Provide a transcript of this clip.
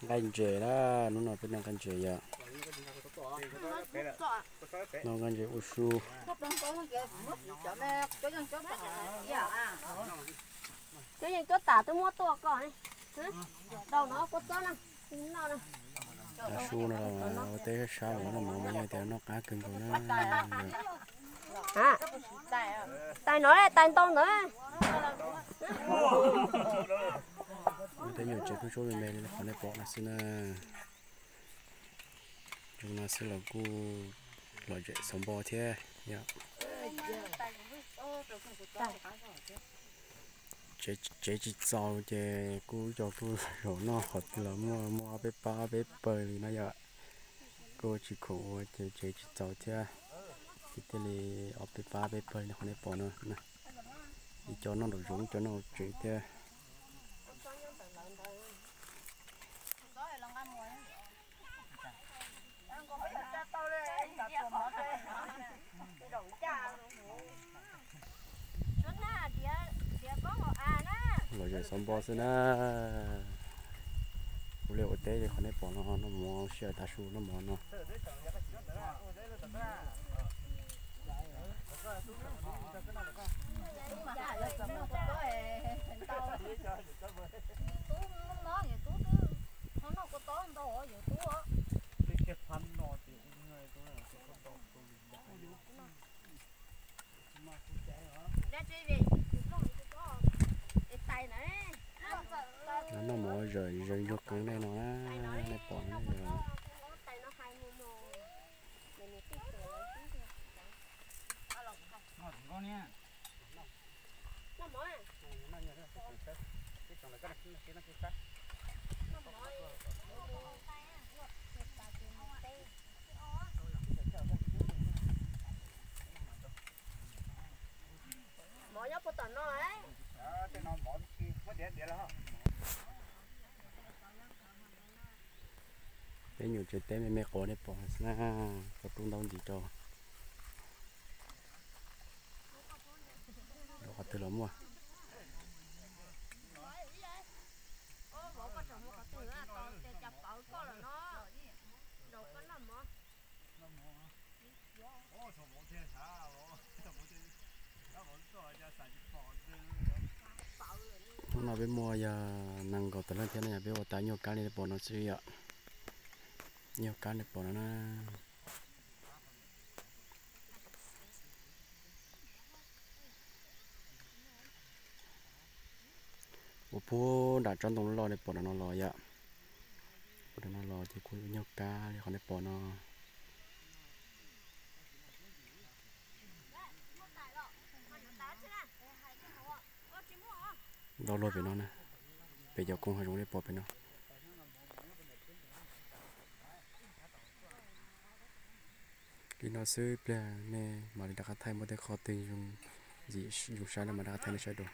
Nqaij ntses na, hnub no peb noj nqaij ntses yom. Noj nqaij ntses ua su. Cov yeej cuab tas twb muab tuaj koj. Rau no kua txob no, noj no. Tav su no ua teb sab sab los noj mov mas yeej tias noj qab kawg nkaus na. Tais no tais ntoo ntawd. Ua teb nyuam tsev pheeb suab me me li qhov nej pom no xwb na. Zoo no xwb los kuj lom zem xauv npo thiab yom. Tsev tsis txaus ces kuj cov kuj zaum noj qhov twg los muaj, muaj ob peb pab ob peb pawg li no yom. Kuj tsis khoom ua ces tsev tsis txaus thiab, ces thiaj li ob peb pab peb pawg li qhov nej pom no. Ib co noj nraum zoov, ib co noj hauv tsev thiab. Lom zem xauv npo xwb na. Ua liaj ua teb li qhov nej pom no, noj mov sij hawm tav su noj mov no. Noj mov zeeg ntsuag qeeb nej no na, nej pom no. Mov nyob puag tom no. Peb nyuam tsev teb me me qhuav nej pom xwb na, qhov rub ntaub ntxiv rau. Qhov twg los muaj. Hnub no peb muaj yog nees nkaum tawm leej thiab no, yog peb ua tau nyuag kab li nej pom no xwb yom. Nyuag kab nej pom no na. Ua puag nram tsob ntoo loj nej pom no los yom. Puag nram no los ces kuj nyuag kab li qhov nej pom no. Ntau luag pem no na, pem cov koog hav zoov nej pom pem no. Li no xwb, pliag nej mam li rov qab thaij, muaj tej qhov twg zoo saib no mam rov qab thaij nej saib dua.